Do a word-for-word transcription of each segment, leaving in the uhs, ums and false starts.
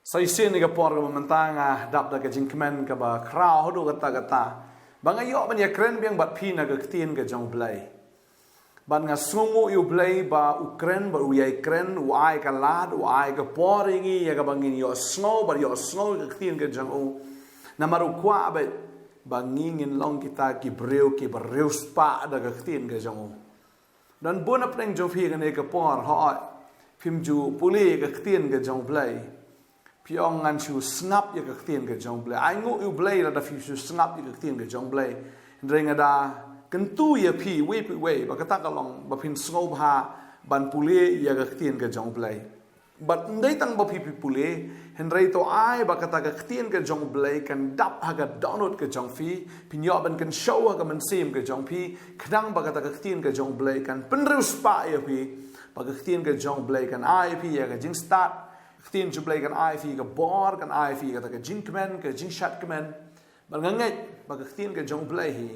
Sa shisien ïa ka por kaba mynta nga dap da ka jingkmen kaba khraw haduh katta katta ba nga ïoh ban ïakren biang bad phi na ka ktien ka jong U Blei. Bad nga sngewnguh ïa U Blei ba u kren bad u ïai kren, u ai ka lad, u ai ka por ïa ngi ïa kaba ngin ïohsngew bad ïohsngew ïa ka ktien ka jong u. Namar u kwah bad ba ngi ngin long kita ki briew kiba riewspah da ka ktien ka jong u. Don bun na pdeng jong phi kane ka por, hooid, phim ju pule ïa ka ktien ka jong U Blei. Phi ong ngan shu sngap ïa ka ktien ka jong U Blei. Ai nguh ïa U Blei lada phi shu sngap ïa ka ktien ka jong U Blei. Hynrei nga da kyntu ïa phi wei pa wei ba kata ka long ba phin sngewbha ban pule ïa ka ktien ka jong U Blei. Bad ym dei tang ba phi phi pule, hynrei to ai ba kata ka ktien ka jong U Blei kan dap ha ka dohnud ka jong phi, phin ïoh ban kynshew ha ka mynsiem ka jong phi, khnang ba kata ka ktien ka jong U Blei kan pynriewspah ïa phi, ba ka ktien ka jong U Blei kan ai phi ïa ka jingstad, ka ktien jong U Blei kan ai phi ka bor, kan ai phi kata ka jingkmen, ka jingshad kmen. Bad nga ngeit ba ka ktien ka jong U Blei hi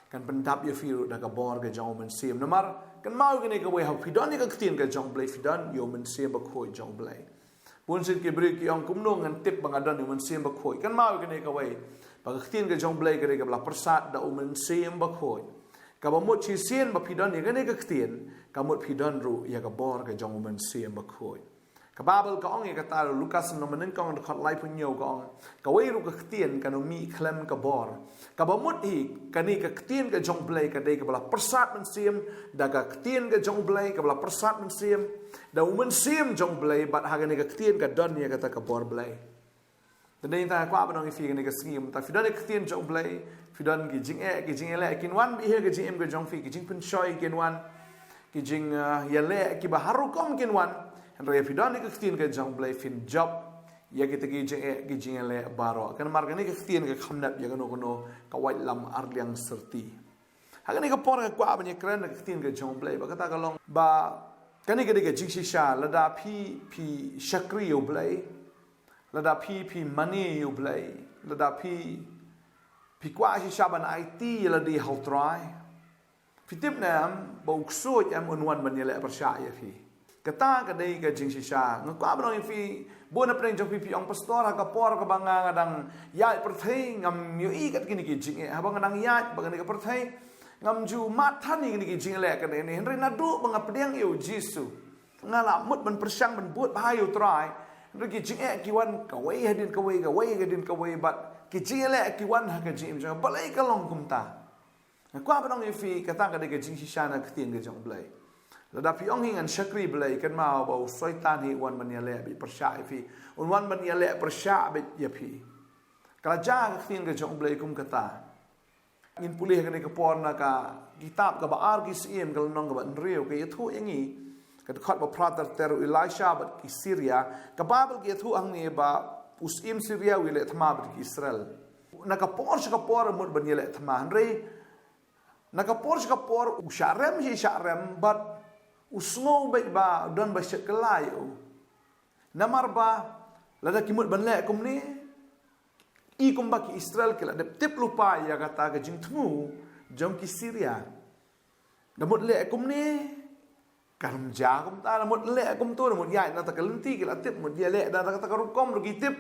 kan pyndap ïa phi ruh da ka bor ka jong U Mynsiem. Namar kynmaw kane kawei, haba phi don ïa ka ktien ka jong U Blei phi don ïa U Mynsiem Bakhuid jong U Blei. Bun sien ki briew ki ong kumno ngan tip ba nga don ïa U Mynsiem Bakhuid. Kynmaw kane kawei, ba ka ktien ka jong U Blei ka dei kaba la pyrsad da U Mynsiem Bakhuid. Kaba mut shisien ba phi don ïa kane ka ktien, ka mut phi don ruh ïa ka bor ka jong U Mynsiem Bakhuid. Ka Baibl ka ong ïa kata, Lukas lynnong banyngkong dkhot laiphew hynñiew ka ong, kawei ruh ka ktien kan ym mih khlem ka bor. Kaba mut hi kane ka ktien ka jong U Blei ka dei kaba la pyrsad mynsiem da ka ktien ka jong U Blei, kaba la pyrsad mynsiem da U Mynsiem jong U Blei, bad ha kane ka ktien ka don ïa kata ka bor Blei. Te dei nangta nga kwah ban ong ïa phi kane ka sngi mynta, phi don ïa ka ktien jong U Blei, phi don ki jingeh, ki jingeh leh kin wan beit ha ka jingim ka jong phi, ki jingpynshoi kin wan, ki jing, uh, ïaleh kiba har rukom kin wan. Hynrei phi don ïa ka ktien ka jong U Blei phin jop ïa kita ki jingeh, ki jingïaleh baroh. Namar kane ka ktien ka kham nep ïa kano kano ka waitlam arliang syrti. Ha kane ka por nga kwah ban ïakren na ka ktien ka jong U Blei ba kata ka long ba kane ka dei ka jingshisha, lada phi phi shakri ïa U Blei, lada phi phi mane ïa U Blei, lada phi phi kwah shisha ban aiti ïa lade ha U Trai. Phi tip ne em ba u ksuid em un wan ban ïaleh pyrshah ïa phi. Kata ka dei ka jingshisha. Nga kwah ban ong ïa phi, bun na pdeng jong phi phi ong, pastor, ha ka por kaba nga nga dang ïaid pyrthei ngam ïohi kat kine ki jingeh, haba nga dang ïaid ba kane ka pyrthei ngam ju mad than ïa kine ki jingeh leh kane ne, hynrei naduh ba nga pdiang ïa U Jisu nga la mut ban pyrshang ban bud bha ïa U Trai. Hynrei ki jingeh ki wan kawei hadien kawei, kawei hadien kawei, bad ki jingeh leh ki wan ha ka jingim jong nga. Balei ka long kumta? Nga kwah ban ong ïa phi, kata ka dei ka jingshisha na ka ktien ka jong U Blei. Lada phi ong hi ngan shakri Blei, kynmaw ba u Soitan hi un wan ban ïaleh beit pyrshah ïa phi, un wan ban ïaleh pyrshah beit ïa phi. Ka la jia ka ktien ka jong U Blei kum kata. Ngin pule ha kane ka por na ka kitab kaba ar ki Syiem ka lynnong kaba hynriew, ka ïathuh ïa ngi ka dkhot ba phra ter ter, u Elisha bad ki Syria. Ka Baibl ka ïathuh hangne ba u Syiem Syria u ïaleh thma bad ki Israel. Na ka por sha ka por u mut ban ïaleh thma, hynrei na ka por sha ka por u shah rem, shi shah rem, bad u sngew beit ba don ba shet kylla ïa u. Namar ba lada ki mut ban leh kumne, i kumba ki Israel ki la dep tip lypa ïa kata ka jingthmu jong ki Syria. Da mut leh kumne, ka ym jia kumta, da mut leh kumto, da mut ïaid na kata ka lynti, ki la tip, mut ïaleh da kata ka rukom ruh ki tip.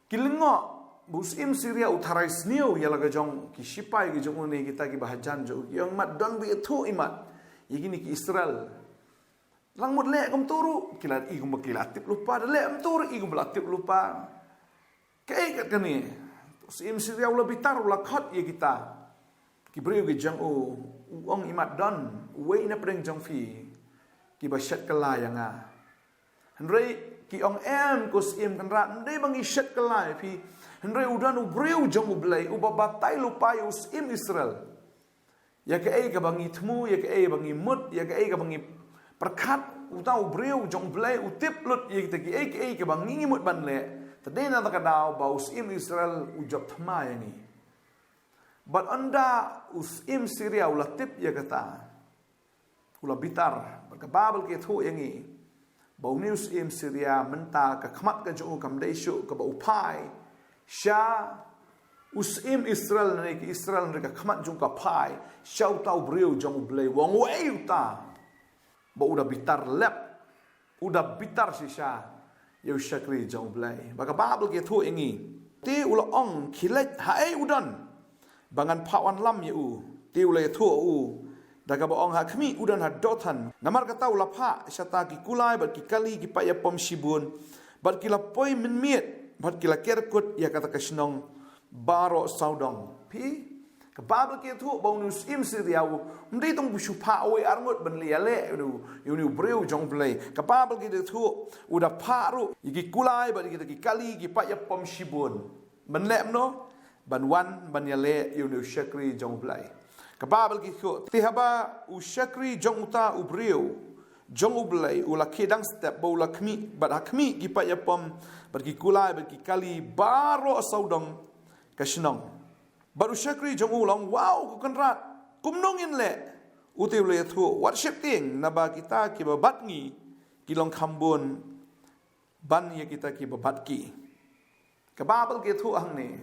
Ki lyngngoh ba u Syiem Syria u tharai sniew ïa la ka jong ki shipai ki jong u ne kita kiba hajan jong u, ki ong, mat, don ba ïathuh i mat ïa kine ki Israel. Lada mut leh kumto ruh, ki la, i kumba ki la tip lypa, da leh kumto ruh, i kumba la tip lypa. Kaei kat kane? U Syiem Syria u la bitar, u la khot ïa kita ki briew ki jong u, u ong, i mat, don uwei na pdeng jong phi kiba shet kylla ïa nga. Hynrei ki ong, em ko Syiem Kynrad, ym dei ba ngi shet kylla ïa phi, hynrei u don u briew jong U Blei uba batai lypa ïa u Syiem Israel. Ïa kaei kaba ngi thmu, ïa kaei ba ngi mut, ïa kaei kaba ngi pyrkhat, uta u briew jong U Blei u tip lut ïa kita kiei kiei kiba ngi, ngi mut ban leh. Te dei na kata ka daw ba u Syiem Israel u jop thma ïa ngi. Bad ynda u Syiem Syria u la tip ïa kata, u la bitar. Bad ka Baibl ka ïathuh ïa ngi ba une u Syiem Syria mynta ka khmat ka jong u kam dei shuh kaba u phai sha u Syiem Israel ne ki Israel, ne ka khmat jong u ka phai sha uta u briew jong U Blei, u ong, uei uta? Ba u da bitar lep, u da bitar shisha. ïa u shakri jong U Blei. Ba ka Baibl ka ïathuh ïa ngi. Te u la ong, khie leit haei u don, ba ngan phah wanlam ïa u. Te u la ïathuh ïa u da kaba ong, ha khmih u don ha Dothan. Namar kata u la phah shata ki kulai bad ki kali ki paid ïapom shibun, bad ki la poi mynmiet bad ki la ker kut ïa kata ka shnong baroh sawdong. Phi, ka Baibl ka ïathuh ba une u syiem Syria um dei tang ba u shu phah uwei ar ngut ban leit ïaleh ïa une u briew jong U Blei. Ka Baibl ka ïathuh u da phah ruh ïa ki kulai bad ïa kita ki kali ki paid ïapom shibun. Ban leh kumno? Ban wan ban ïaleh ïa une u shakri jong U Blei. Ka Baibl ka ïathuh, te haba u shakri jong uta u briew jong U Blei u la khie dang step, ba u la khmih, bad ha khmih ki paid ïapom bad ki kulai bad ki kali baroh sawdong ka shnong. Bad u shakri jong u u la ong, wow, ko Kynrad, kumno ngin leh? U te u la ïathuh, wat sheptieng, naba kita kiba bat ngi ki long kham bun ban ïa kita kiba bat ki. Ka Baibl ka ïathuh hangne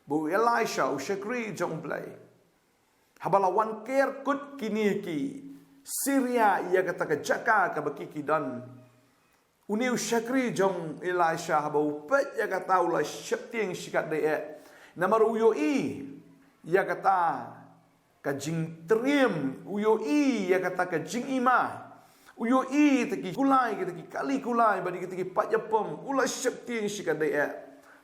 ba u Elisha, u shakri jong U Blei, haba la wan ker kut kine ki Syria ïa kata ka jaka kaba ki ki don, une u shakri jong Elisha haba u peit ïa kata u la sheptieng shikatdei eh. Namar u ïohi ïa kata ka jingtriem, u ïohi ïa kata ka jingima, u ïohi kita ki kulai, kita ki kali kulai bad kita ki paid ïapom, u la sheptieng shikatdei eh.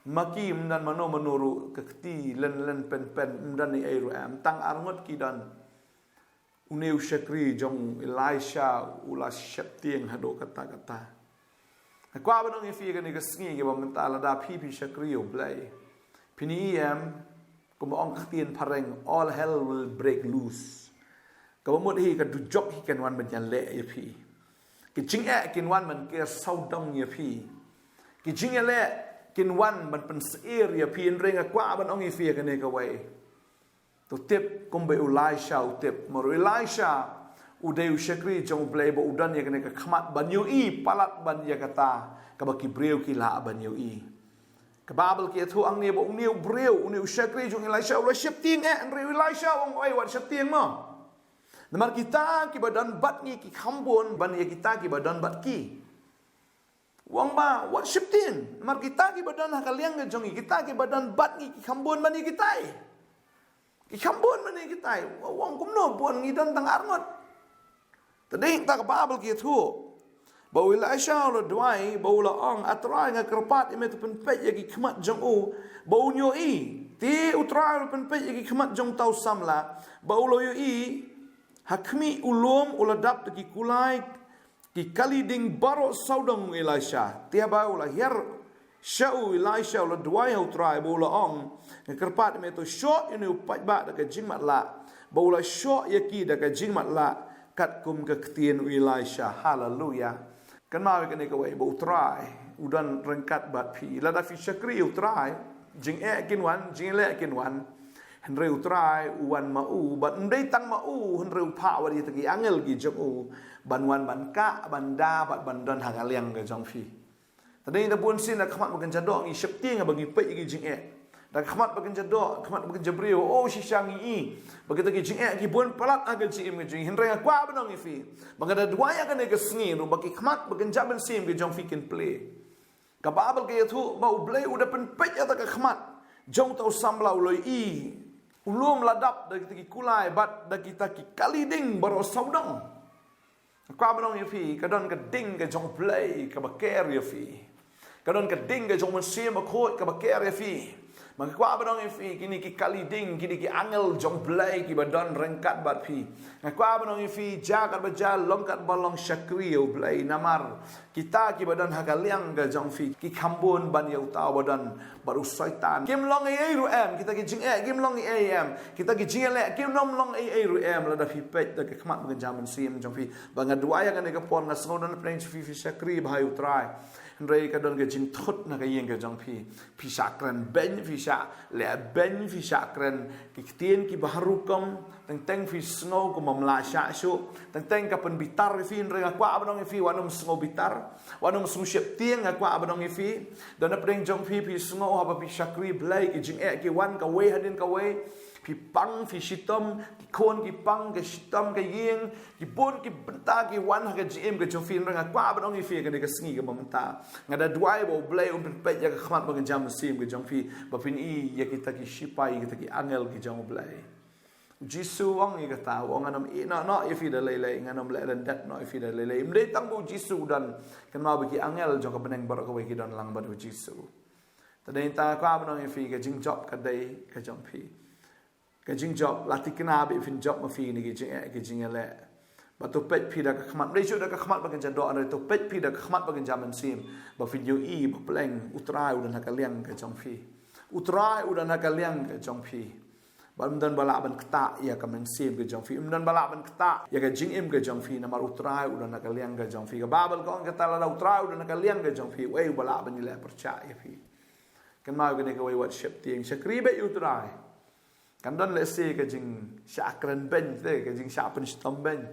Ma ki ym don mano mano ruh, ka kti len len pen pen, ym don ei ei ruh em, tang ar ngut ki don. Une u shakri jong Elisha u la sheptieng haduh katta katta. Nga kwah ban ong ïa phi kane ka sngi kaba mynta, lada phi phi shakri U Blei, phin ïohi em, kumba ong ka ktien phareng, all hell will break loose. Kaba mut hi, ka dujok hi kan wan ban ïaleh ïa phi. Ki jingeh kin wan ban ker sawdong ïa phi. Ki jingïaleh kin wan ban pynsyier ïa phi. Hynrei nga kwah ban ong ïa phi kane kawei. To tip kumba u Elisha u tip. Namar u Elisha u dei u shakri jong U Blei ba u don ïa kane ka khmat ban ïohi palat ban ïa kata kaba ki briew ki lah ban ïohi. Ka Baibl ka ïathuh hangne ba une u briew, une u shakri jong Elisha u la sheptieng eh, hynrei u Elisha u ong, oi, wat sheptieng mo. Namar kita kiba don bad ngi ki kham bun ban ïa kita kiba don bad ki. U ong ba wat sheptieng, namar kita kiba don ha ka liang ka jong ngi, kita kiba don bad ngi ki kham bun ban ïa kitai. Ki kham bun ban ïa kitai. U ong kumno, bun, ngi don tang ar ngut. Te dei kata ka Baibl ka ïathuh ba u Elisha u la duwai, ba u la ong, A Trai, nga kyrpad ïa me, to pynpeit ïa ki khmat jong u ba un ïohi. Te U Trai u la pynpeit ïa ki khmat jong uta u samla, ba u la ïohi ha khmih u lum u la dap da ki kulai, ki kali ding baroh sawdong u Elisha. Te haba u la hiar sha u, Elisha u la duwai ha U Trai ba u la ong, nga kyrpad ïa me, to shoh ïa une u paidbah da ka jingmatlah. Ba u la shoh ïa ki da ka jingmatlah katkum ka ktien u Elisha. Haleluya. Kynmaw ïa kane kawei, ba U Trai u don ryngkat bad phi. Lada phi shakri ïa U Trai, jingeh kin wan, jingïaleh kin wan. Hynrei U Trai u wan ma u, bad ym dei tang ma u, hynrei u phah wat ïa kita ki angel ki jong u ban wan ban kah, ban da, bad ban don ha ka liang ka jong phi. Te dei da bun sien da ka khmat ba kynja doh ngi sheptieng haba ngi peit ïa ki jingeh. Da ka khmat ba kynja doh, khmat ba kynja briew, oh, shisha ngi i ba kita ki jingeh ki bun palat ha ka jingim ka jong ngi. Hynrei nga kwah ban ong ïa phi ba nga da duwai ïa kane ka sngi ruh ba ki khmat ba kynja mynsiem ka jong phi kin plie. Ka Baibl ka ïathuh ba U Blei u da pynpeit ïa kata ka khmat jong uta u samla, u la ïohi u lum la dap da kita ki kulai bad da kita ki kali ding baroh sawdong. Nga kwah ban ong ïa phi, ka don ka ding ka jong U Blei kaba ker ïa phi. Ka don ka ding ka jong U Mynsiem Bakhuid kaba ker ïa phi. Bad nga kwah ban ong ïa phi, kine ki kali ding, kine ki angel jong U Blei kiba don ryngkat bad phi. Nga kwah ban ong ïa phi, jia katba jia, long katba long, shakri ïa U Blei. Namar kita kiba don ha ka liang ka jong phi ki kham bun ban ïa uta uba don bad u Soitan. Kim long ei ei ruh em, kita ki jingeh kim long ei ei em, kita ki jingïaleh kim long ei ei ruh em, lada phi peit da ka khmat ba kynja mynsiem jong phi. Bad nga duwai ïa kane ka por, nga sngew don pdeng jong phi phi shakri bha ïa U Trai. Hynrei ka don ka jingthut na ka ïing ka jong phi. Phi shah kren beiñ, phi shah leh beiñ, phi shah kren ki ktien kiba har rukom. Teng teng phi sngew kumba ym lah shah shuh. Teng teng ka pynbitar ïa phi, hynrei nga kwah ban ong ïa phi, wat nym sngew bitar, wat nym sngew sheptieng. Nga kwah ban ong ïa phi, don na pdeng jong phi phi sngew haba phi shakri Blei ki jingeh ki wan kawei hadien kawei. Phi pang, phi shitom, ki khun ki pang, ka shitom, ka ïing, ki bun ki bynta ki wan ha ka jingim ka jong phi. Nga kwah ban ong ïa phi kane ka sngi kaba mynta, nga da duwai ba U Blei un pynpeit ïa ka khmat ba kynja mynsiem ka jong phi, ba phin i ïa kita ki shipai, kita ki angel ki jong U Blei. U Jisu u ong ïa kata, u ong, ngan ym ïehnoh noh ïa phi da lei lei, ngan ym leh lyndet noh ïa phi da lei lei. Ym dei tang ba U Jisu u don, kynmaw ba ki angel jong ka bneng baroh kawei ki don lang bad U Jisu. Te dei tang nga kwah ban ong ïa phi, ka jingjop ka dei ka jong phi. Ka jingjop, la thikna ba phin jop ma phi na ki jingeh ki jingïaleh. Ba to peit phi da ka khmat, ym dei shuh da ka khmat ba kynja doh, hynrei to peit phi da ka khmat ba kynja mynsiem, ba phin ïohi ba pleng U Trai u don ha ka liang ka jong phi. U Trai u don ha ka liang ka jong phi. Ba ym don ba lah ban ktah ïa ka mynsiem ka jong phi, ym don ba lah ban ktah ïa ka jingim ka jong phi, namar U Trai u don ha ka liang ka jong phi. Ka Baibl ka ong kata, lada U Trai u don ha ka liang ka jong phi, uei uba lah ban ïaleh pyrshah ïa phi? Kynmaw kane kawei, wat sheptieng, shakri beit ïa U Trai. Kan don lehse ka jingshah kren beiñ te, ka jingshah pynshitom beiñ.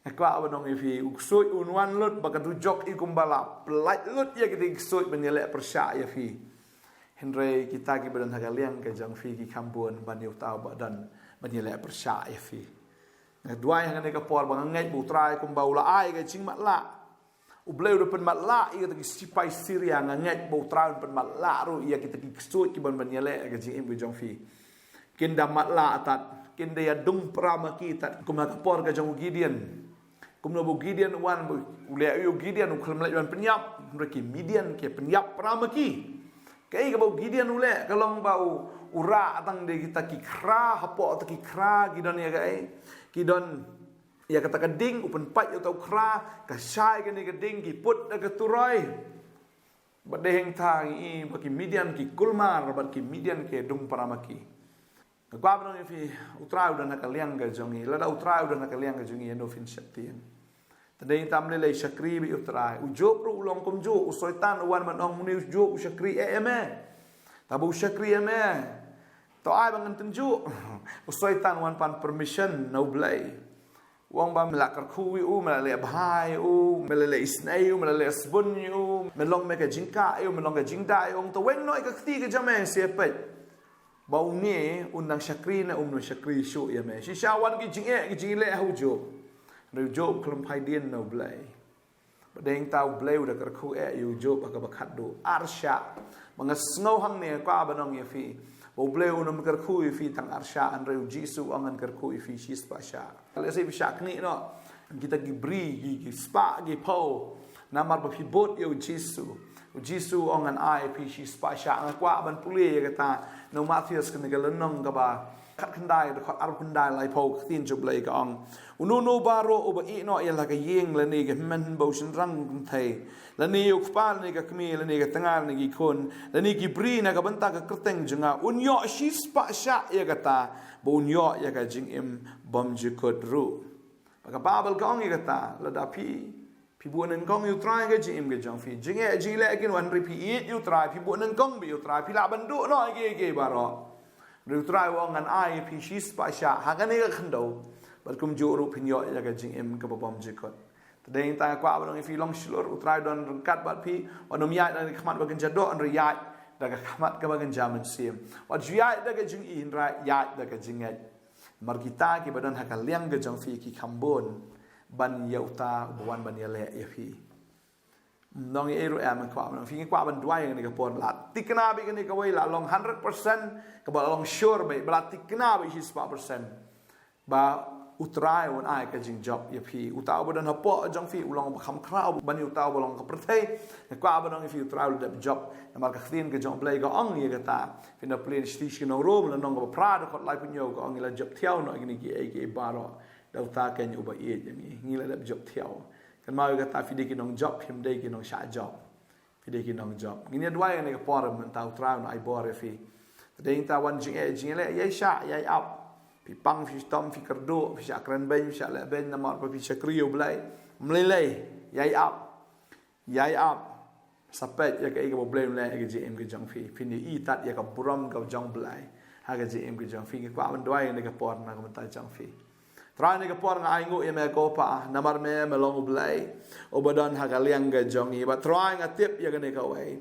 Nga kwah ban ong ïa phi, u ksuid un wan lut bad ka dujok, i kumba la pyllait lut ïa kita ki ksuid ban ïaleh pyrshah ïa phi. Hynrei kita kiba don ha ka liang ka jong phi ki kham bun ban ïa uta uba don ban ïaleh pyrshah ïa phi. Nga duwai ha kane ka por ba nga ngeit ba U Trai kumba u la ai ka jingmatlah. U Blei u da pynmatlah ïa kita ki sipai Syria, nga ngeit ba U Trai un pynmatlah ruh ïa kita ki ksuid kiban ban ïaleh ïa ka jingim ka jong phi. Kin da matlah tad, kin da ïadung para ma ki tad, kum ha ka por ka jong u Gideon. Kumno ba u Gideon u wan, ba u leh ïa u Gideon, u khlem leit ban pynïap, hynrei ki Midian ki pynïap para ma ki. Kaei kaba u Gideon u leh, ka long ba u, u rah tang da kita ki khra, hapoh kita ki khra ki don ïa kaei, ki don ïa kata ka ding, u pynpait ïa uta u khra, ka shai kane ka ding, ki put da ka turoi. Bad dei hangta ngi i ba ki Midian ki kulmar, bad ki Midian ki dung para ma ki. Nga kwah ban ong ïa phi, U Trai u don ha ka liang ka jong ngi. Lada U Trai u don ha ka liang ka jong ngi, ïano phin sheptieng? Te dei tam lei lei, shakri beit ïa U Trai. U Job ruh u long kumjuh, u Soitan u wan ban ong, une u Job u shakri eh ïa me. Tangba u shakri ïa me, to ai ba ngan tynjuh. U Soitan u wan pan permission na U Blei. U ong ba me la kyrkhu ïa u, me la leh bha ïa u, me la leh isynei ïa u, me la leh sbun ïa u, me long me ka jingkah ïa u, me long ka jingda ïa u. Ong, to weng noh ïa ka kti ka jong me, sa peit ba une un nang shakri ne um nang shakri shuh ïa me. Shisha wan ki jingeh ki jingeh ha u Job. Hynrei u Job u khlem phai dien na U Blei. Bad dei hangta U Blei u da kyrkhu eh ïa u Job ha kaba khatduh. Ar shah. Ba nga sngew hangne, kwah ban ong ïa phi, ba U Blei un ym kyrkhu ïa phi tang ar shah, hynrei U Jisu u ong, ngan kyrkhu ïa phi shispah shah. Lehse phi shah knieh noh, kita ki bri, ki, ki spah, ki phew. Namar ba phi bud ïa U Jisu, U Jisu u ong, ngan ai ïa phi shispah shah. Nga kwah ban pule ïa kata na u Mathaios kane ka lynnong kaba khatkhyndai, dkhot arphew khyndai, laiphew. Ka ktien jong U Blei ka ong, uno uno baroh uba ïehnoh ïa la ka ïing, lane ka hynmen ba u shynrang kynthei, lane ïa u kpa lane ka kmie, lane ka tnga lane ki khun, lane ki bri na ka bynta ka kyrteng jong nga, un ïoh shispah shah ïa kata, ba un ïoh ïa ka jingim bymjukut ruh. Ba ka Baibl ka ong ïa kata, lada phi, phi buh nyngkong ïa U Trai ha ka jingim ka jong phi, jingeh jingeh kin wan, hynrei phi ïeit ïa U Trai, phi buh nyngkong beit ïa U Trai, phi lah ban duh noh ïa kiei kiei baroh. Hynrei U Trai u ong, ngan ai ïa phi shispah shah ha kane ka khyndew, bad kumjuh ruh phin ïoh ïa ka jingim kaba bymjukut. Te dei hangta nga kwah ban ong ïa phi, long shlur, U Trai u don ryngkat bad phi. Wat nym ïaid na ka khmat ba kynja doh, hynrei ïaid da ka khmat kaba kynja mynsiem. Wat ju ïaid da ka jingi, hynrei ïaid da ka jingngeit. Namar kita kiba don ha ka liang ka jong phi ki kham bun ban ïa uta uba wan ban ïaleh ïa phi. Ym don ei ruh em, nga kwah ban ong ïa phi, nga kwah ban duwai ïa kane ka por, la thikna beit kane kawei, la long hundred percent, kaba la long sure beit, ba la thikna beit shispah percent ba U Trai un ai ka jingjop ïa phi. Uta uba don hapoh jong phi u long uba kham khraw ban ïa uta uba long ha ka pyrthei. Nga kwah ban ong ïa phi, U Trai u la dep jop. Namar ka ktien ka jong U Blei ka ong ïa kata. Phin da pule shati sha ki nong Rom, lynnong kaba phra, dkhot laiphew hynñiew, ka ong, ngi la jop thiaw noh ïa kine kiei kiei baroh da uta ken uba ïeit ïa ngi. Ngi la dep jop thiaw. Kynmaw ïa kata, phi dei ki nongjop, phim dei ki nongshah jop. Phi dei ki nongjop. Ngin ïa duwai ha kane ka por mynta, U Trai un ai bor ïa phi. Te dei hangta, wan jingeh jingeh leh, ïai shah ïai ap. Phi pang, phi shitom, phi kyrduh, phi shah kren beiñ, phi shah leh beiñ, namar ba phi shakri ïa U Blei. Ym lei lei, ïai ap. Ïai ap. Sa peit ïa kaei kaba U Blei un leh ha ka jingim ka jong phi. Phin ïohi tad ïa ka burom ka jong U Blei ha ka jingim ka jong phi. Nga kwah ban duwai ha kane ka por na ka bynta jong phi. Trai, ha kane ka por nga ainguh ïa me ko Pa, namar me, me long U Blei uba don ha ka liang ka jong ngi. Bad Trai, nga tip ïa kane kawei,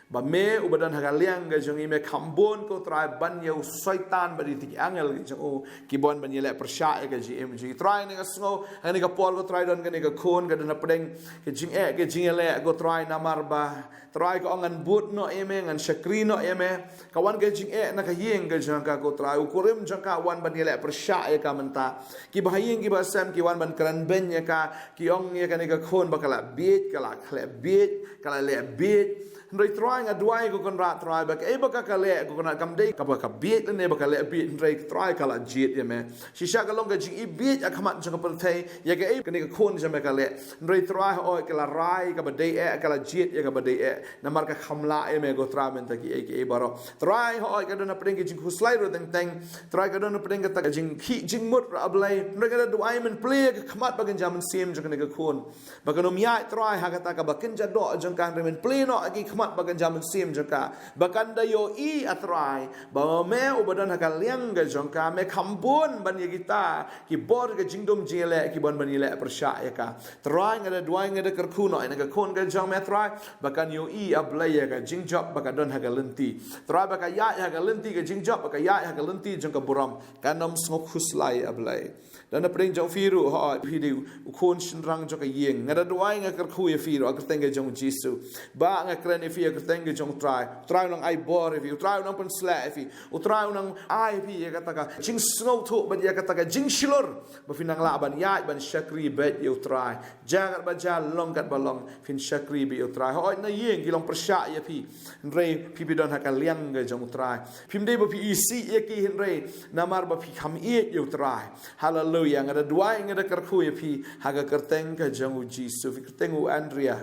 Ba me uba don ha ka liang ka jong i, me kham bun, ko Trai, ban ïa u Soitan bad ïa ki angel ki jong u, ki ban ban ïaleh pyrshah ïa ka jingim jong i. Trai, nga sngew ha kane ka por, ko Trai, don kane ka khun ka don hapdeng ka jingeh ka jingïaleh, ko Trai, namar ba, Trai, ka ong ngan bud noh ïa me, ngan shakri noh ïa me. Ka wan ka jingeh na ka ïing ka jong ka, ko Trai, u kurim jong ka wan ban ïaleh pyrshah ïa ka mynta. Kiba ha ïing kiba sem ki wan ban kren beiñ ïa ka, ki ong ïa kane ka khun ba ka la bieit, ka la khleh bieit, ka la leh bieit. Hynrei Trai, nga duwai, ko Kynrad Trai, ba kaei ba ka ka leh, ko Kynrad, kam dei kaba ka bieit lane ba ka leh bieit, hynrei Trai, ka la jied ïa me. Shisha ka long ka jingïeit ha khmat jong ka pyrthei ïa kaei kane ka khun jong me ka leh. Hynrei Trai, hooid, ka la rai kaba dei eh, ka la jied ïa kaba dei eh. Namar ka kham lah ïa me, ko Trai, mynta kiei kiei baroh. Trai, hooid, ka don hapdeng ka jingkhuslai ruh teng teng. Trai, ka don hapdeng kata ka jingkhih jingmut ruh, A Blei. Hynrei nga da duwai, men plie ka khmat ba kynja mynsiem jong kane ka khun. Ba kan ym ïaid, Trai, ha kata kaba kynja doh jong ka, hynrei men plie noh ki khmat ba kynja mynsiem jong ka. Ba kan da ïohi, A Trai, ba me uba don ha ka liang ka jong ka, me kham bun ban ïa kita ki bor ka jingdum jingïaleh ki ban ban ïaleh pyrshah ïa ka. Trai, nga da duwai, nga da kyrkhu noh ïa kane ka khun ka jong me, Trai, ba kan ïohi, A Blei, ïa ka jingjop ba ka don ha ka lynti. Trai, ba ka ïaid ha ka lynti ka jingjop, ba ka ïaid ha ka lynti jong ka burom. Kan ym sngew khuslai, A Blei. Don hapdeng jong phi ruh, hooid, phi dei u khun shynrang jong ka ïing. Nga da duwai, nga kyrkhu ïa phi ruh ha ka kyrteng ka jong U Jisu. Ba nga kren ïa phi ha ka kyrteng ka jong U Trai. U Trai un nang ai bor ïa phi, U Trai un nang pynshlur ïa phi, U Trai un nang ai ïa phi ïa kata ka jingsngewthuh bad ïa kata ka jingshlur ba phin nang lah ban ïaid ban shakri beit ïa U Trai. Jia katba jia, long katba long, phin shakri beit ïa U Trai. Hooid, na ïing ki long pyrshah ïa phi, hynrei phi, phi don ha ka liang ka jong U Trai. Phim dei ba phi isih ïa ki, hynrei namar ba phi kham ïeit ïa U Trai. Haleluya. Nga da duwai, nga da kyrkhu ïa phi ha ka kyrteng ka jong U Jisu. Phi kyrteng u Andrea.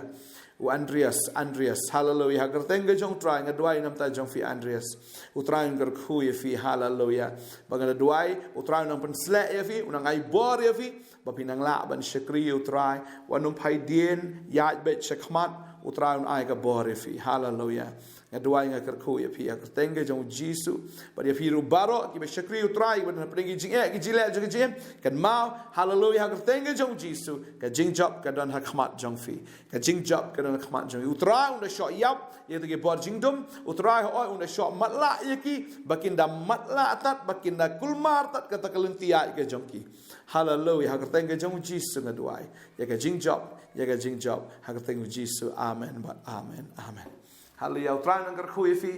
U Andreas, Andreas. Haleluya. Ha ka kyrteng ka jong U Trai nga duwai na ka bynta jong phi, Andreas. U Trai un kyrkhu ïa phi. Haleluya. Ba nga da duwai, U Trai un nang pynshlur ïa phi, un nang ai bor ïa phi, ba phin nang lah ban shakri ïa U Trai. Wat nym phai dien, ïaid beit shakhmat, U Trai un ai ka bor ïa phi. Haleluya. Nga duwai, nga kyrkhu ïa phi ha ka kyrteng ka jong U Jisu. Bad ïa phi ruh baroh kiba shakri ïa U Trai, kiba don hapdeng ki jingeh ki jingleh jong ka jingim, kynmaw, haleluya, ha ka kyrteng ka jong U Jisu, ka jingjop ka don ha khmat jong phi. Ka jingjop ka don ha khmat jong phi. U Trai un da shoh ïap ïa kita ki bor jingdum. U Trai, hooid, un da shoh matlah ïa ki, ba kin da matlah tad, ba kin da kulmar tad kata ka lynti ïaid ka jong ki. Haleluya. Ha ka kyrteng ka jong U Jisu nga duwai. Ïa ka jingjop, ïa ka jingjop, ha ka kyrteng U Jisu. Amen bad amen. Amen. Haleluya. U Trai un nang kyrkhu ïa phi,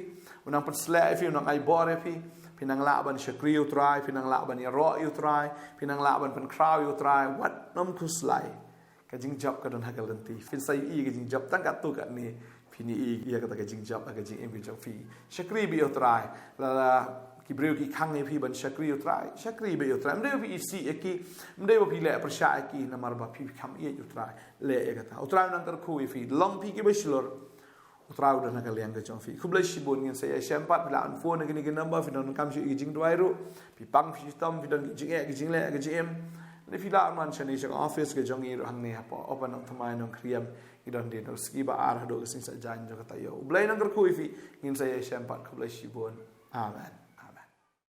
un nang pynshlur ïa phi, un nang ai bor ïa phi. Phin nang lah ban shakri ïa U Trai, phin nang lah ban ïaroh ïa U Trai, phin nang lah ban pynkhraw ïa U Trai. Wat nym khuslai. Ka jingjop ka don ha ka lynti. Phin sa ïohi ka jingjop tang katto katne. Phin ïohi ïa kata ka jingjop ha ka jingim ka jong phi. Shakri beit ïa U Trai. Lada ki briew ki khang ïa phi ban shakri ïa U Trai, shakri beit ïa U Trai. Ym dei ba phi isih ïa ki, ym dei ba phi leh pyrshah ïa ki, namar ba phi kham ïeit ïa U Trai. Leh ïa kata. U Trai un nang kyrkhu ïa phi. Long phi kiba shlur, U Trai u don ha ka liang ka jong phi. Khublei shibun. Ngin sa ïashem pat, phi lah ban phone ha kine ki number, phi donkam shuh ïa ki jingduwai ruh, phi pang phi shitom, phi don ki jingeh ki jingleh ka jingim, ne phi lah ban wan shane sha ka office ka jong ngi ruh hangne hapoh Upper Nongthymmai, Nongkriem. Ngi don dien na u Sngi Ba Ar haduh ka Sngi Saitjaiñ jong ka taïew. U Blei un nang kyrkhu ïa phi. Ngin sa ïashem pat. Khublei shibun. Amen.